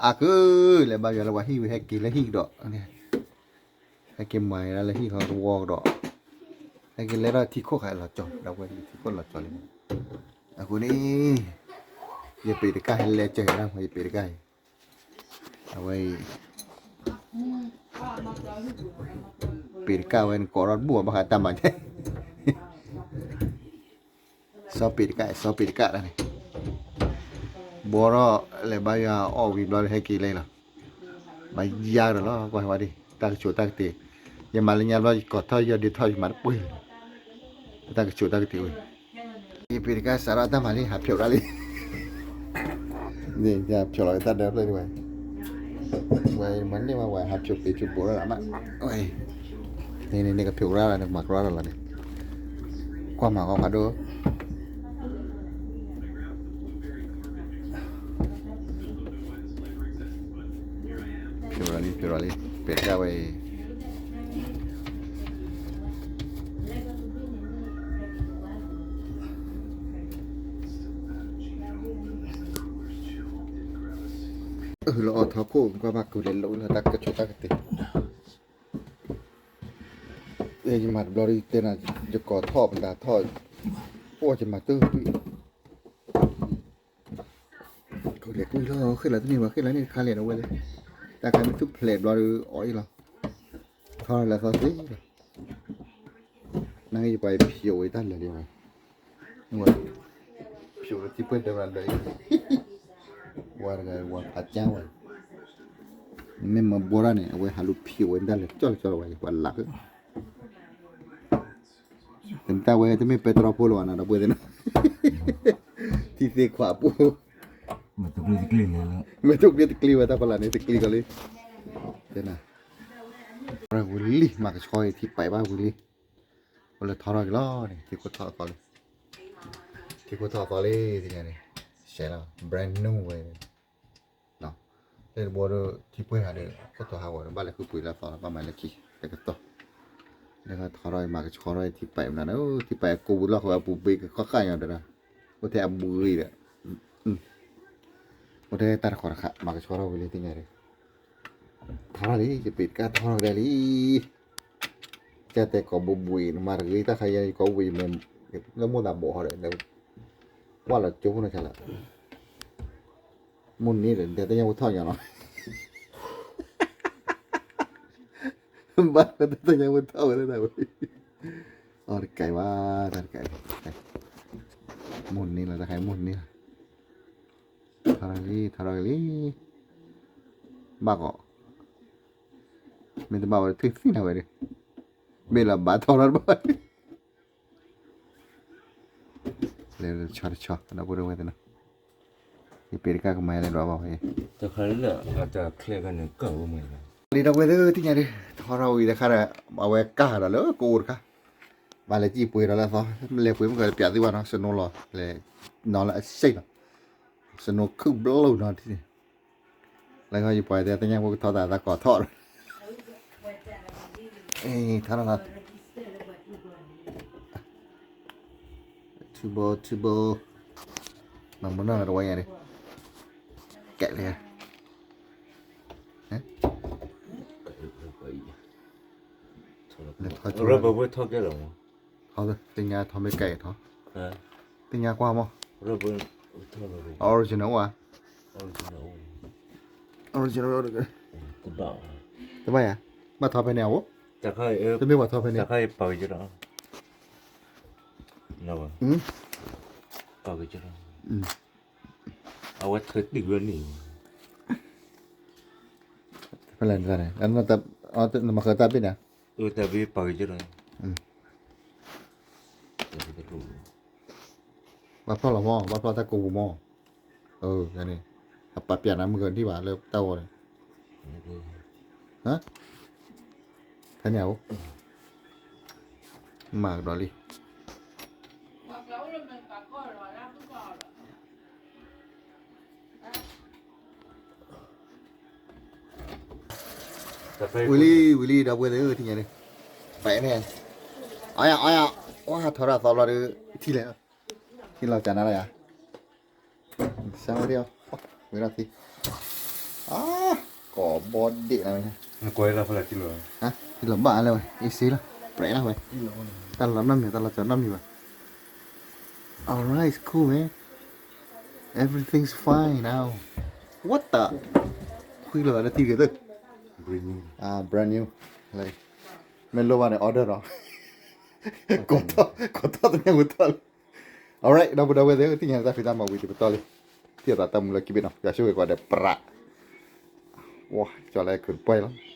အါကၢ လဲၤဘါယွၤလၢပှၤဟံၣ်ဝံၤ ဟဲက့ၤလၢဟံၣ်ကဒီး, ဟဲက့ၤမၤဒၣ်လၢဟံၣ်ဃီတဝီကဒီး, ဟဲက့ၤလဲၤထီၣ်ထံခိၣ်ခါလီၤကၠီ, ဒီပုၢ်ဝဲၢ်ထံခိၣ်လီၤကၠီလံ. အဃိန့ၣ် ယပ့းတကၢ်ဟဲလဲၤကၢၤဒၣ် ယပ့းတကၢ်အံၤ, အဝဲအံၤ ပ့းတကၢ်ဝဲန့ၣ် ကိးထီၣ်တဘူၣ်ဘၣ်ဃးတၢ်မၤ, စီၤပ့းတကၢ် စီၤပ့းတကၢ်ဒၣ်န့ၣ်, ဘီထီၣ်လဲၤဘါယွၤအီၣ်ဝံၤဘျီဒီး ဟဲက့ၤလဲၤလီၤ, မၤယါကဒီးလီၤ ကွၢ်ဝဲဒၣ် တၢ်ကဆိးတၢ်ကတ့ၢ်, ယမၤလၢညါဘျီ ယကိးထီၣ်ယီၢ်ဒ့ထီၣ် ယမၤတပှဲၤလၢၤဘၣ်, တၢ်ကဆိးတၢ်ကတ့ၢ်ဝဲ ယပ့းတကၢ်စးထီၣ်တၢ်မၤလံ ဟးဖျိးဒၣ်လံ, န့ၣ် ဟးဖျိးလီၤတၢ်ဒၢဖျၢၣ်ဒံးဝဲ, ဝဲမၤန့ၢ်ဝဲ ဝဲဟးဖျိးပ့းဖျိးဘိးထီၣ်လၢမး, န့ၣ်န့ၣ် ကဖျိးကရၢ်လီၤန့ၣ် မၤကရၢ်လီၤလီၤန့ၣ်, ကွၢ်မၤကီဖးဒိၣ် ဖျိးလီၤလံ ဖျိးလီၤလံ ပ့းတကၢ်ဝဲအံၤ လၢအီၣ်ထီခိၣ် ကွၢ်ဘၣ်ကူလဲၤလိာ်လၢတၢ်ကဆိးတၢ်ကတ့ၢ်, ယမၤတဘျီဒီးတဲနၤ ယကိးထီၣ်ပတၤထီၣ်, အိၣ်ယမၤတၢ်ကွံာ်, ကူလဲၤကွံာ်လီၤ ဃ့ၢ်လီၤတန့ၢ်ဘၣ် ဃ့ၢ်လီၤန့ၢ်တခါလဲၣ်ဒီးဝဲလဲၣ်, တၢ်ခါမ့ၢ်သူၣ်ဖျဲးဘျီဒီးအီၣ်အံၤလီၤ, ထီလၢသီသ့လီၤ, နၢ်ဂ့ၤယပှၤဖျိးဝဲတၢ်လၢာ်လံဝဲ ဖျိးလၢထံပှဲၤဒၢးလၢာ်အံၤ, ဝဲတဂၤဝဲဖးကၠါဝဲ, မ့ၢ်မၤဘှီတၢ်န့ၣ် အဝဲဟးလူၤဖျိးဝဲဒၣ်လၢာ်ကၠီလၢာ်ကၠီလၢာ်ဝဲ ပှၤလၢ်က, တမ့ၢ်တၢ်ဝဲ တမ့ၢ်ပဲတြီဖိလၢၤဘၣ်နီၤ ဒီပုၢ်ဝဲၢ်သ့ၣ်နီၤ, ထံသ့ခွးပူၤ, မ့ၢ်တကျံတကျံဝဲ တၢ်ဖီလာ်န့ၣ် တကျံကီးလံ, တဲနၤ, ဝံၤလံ မၤကဆှီအံၤ ထံပာ်ဘၣ်ဝံၤလံ, အိၣ်လၢထီထီၣ်က့ၤလီၤန့ၣ် ထံခိၣ်ထီၣ်သီလံ, ထံခိၣ်ထီၣ်သီလံ သ့ၣ်ညါန့ၣ်, စဲးလီၤ brand new ဝဲ လၢတဘိဒီး ထံပှဲၤဟးဒီး ခိၣ်တီဟးဂီၤဒီး ဘၣ်လဲၤဃုပှ့ၤလၢသီလီၤ ဘၣ်မၤလၢခံ တကတီၢ်, လၢထီထီၣ်မၤကဆှီထီၣ်ထံပာ်မနုၤန့ၣ် ထံပာ်ကိးဝံၤလီၢ်ဃီအပူၤဘ့ကခီဃာ်ညီဒီး, အိၣ်ထဲအဘှံးဒီး, အိၣ်ထဲတၢ်တခီတခါ မၤကဆှီထီၣ်ဝံၤလံသ့ၣ်ညါဒီး, ထီထီၣ်လံ ယပ့းတကၢ်ထီထီၣ်ကဒါလံ ကတဲကိးဘှံးဘှံး နမၤတဂ့ၤ တၢ်ခါယဲယကိးဘှံး လၢမိၢ်သးဘိးဟီဒီး ကွၢ်လီၤကၠိဖိနီၤဆါလၢ မိၢ်န့ၣ်ဒီး တဲတၢ်ညါဝဲထီၣ်ညါလီၤ ဘၣ်ကတဲတၢ်ညါဝဲထီၣ်ဝဲဒၣ်ဝဲ အီၤတကဲဘၣ် တၢ်တကဲ မိၢ်န့ၣ်လီၤ တၢ်ခါမိၢ်န့ၣ်လီၤ ထီထီၣ်လံ ထီထီၣ်လံ ဘၣ်ကီး မ့ၢ်တဘၣ်ဝဲ ထုးသံနၤဝဲဒီး မ့ၢ်လီၤဘၣ်ထီၣ်ထီၣ်တဘၣ်ဝဲ လဲၤတဆီတဆီ ဒီပုၢ်ဝဲၢ်သ့ၣ်နီၤ ယပ့းတကၢ်ကမၤလဲၤဒွးဘၣ်ဝဲ တခါလၢအတၢ်ချဲၣ်ကန့ၣ်ကၢ်ဝဲမး လံဒီပုၢ်ဝဲၢ်သ့ၣ်တသ့ၣ်ညါဒီး ထီထီၣ်ဝံၤတခါဒီး အဝဲကၢ်ဒီးလၢကအိၣ်တခါ ဘၣ်လဲၤစံၣ်ပှ့ၤဒီးလၢအသီ လဲၤပှ့ၤမ့ၢ်ကပျးသုဘၣ်နီၤ snow လီၤ လဲၤနီၤလၢအစဲးလီၤ snow ခုၣ်ဘျီနီၤ လၢယပှၤတဲသ့ၣ်ညါဖိကထီၣ်တၢ်သးကီၤထီၣ်လီၤ ထီၣ်လီၤ ထူဘိ ထူဘိ မၤမနုၤလီၤတဝဲညါဒီး ကဲလဲၣ် ထီၣ်လီၤ ထီၣ်လီၤ သ့ၣ်ညါထီၣ်မ့ၢ်ကဲထီၣ် သ့ၣ်ညါကွၢ်မး original အိၣ်ဧါ original တဘၣ်ယၤ ဘၣ်ထီၣ်ဖဲန့ၣ်အအိၣ် တမ့ၢ်ဘၣ်ထီၣ်ဖဲန့ၣ် အဝဲထၢတံၢ်ဝဲန့ၣ် ဖဲလဲၣ်န့ၣ် နမၤဃၢၤတၢ်ဘ့ၣ်န့ၣ် တၢ်ဘ့ၣ်ပာ်က့ၤကဒီး ဘၣ်ဖျီၣ်လီၤမး ဘၣ်ဖျီၣ်တၢ်ကိးပူၤမး အန့ၣ် အပာ်ပျးနၤမုၢ်ကဒံၣ်ဘၣ်လၢတၢ်ဂီၤန့ၣ် ဖဲန့ၣ်အအိၣ် မၤကဒီးလံ ဝံၤလံ ဝံၤလံ ဒီပုၢ်ဝဲၢ်သ့ၣ်ဧၢ ထံၣ်ညါန့ၣ် ပာ်န့ၣ် အီယၤ အီယၤ ဝါ ထီၣ်ထီၣ်သီဘျီဒီး ထံၣ်လဲၣ် ထံၣ်လီၤကနၤလီၤယၤ စၢ်ဝဲဒၣ် ဝဲဒၣ်သံ အ ကိးဘီဒ့ၣ်လီၤဝဲ, နကွဲလီၤဖဲလဲၣ်ထံလီၤ, ထံလီၤဘၣ်လၢဝဲ အ့စ့လီၤ ပြဲးလီၤဝဲ, တၢ်လီၤနီတမံၤ တၢ်လီၤကၠီနီတမံၤဘၣ်, alright, it's cool, man, everything's fine now, what the, ခွံလီၤလၢထံဂ့ၤသၢ, brand new, မ့ၢ်လိၣ်ဘၣ်န့ၣ် order ဒီး, ကိးထီၣ်သ့ၣ်ညါဝဲထီၣ်လံ, alright, ဒီပုၢ်ဒီဝဲၢ်သ့ၣ် သ့ၣ်ညါတၢ်ဖံးတၢ်မၤဝံၤတပတီၢ်လံ, ထံၣ်အသးတၢ်မူလၢခံဘ့ၣ်နီၤ ယွၤဆိၣ်ဂ့ၤကိးဂၤဒဲး ပြး ဝါ ကၠီၤလၢခုးတပှဲၤလီၤ,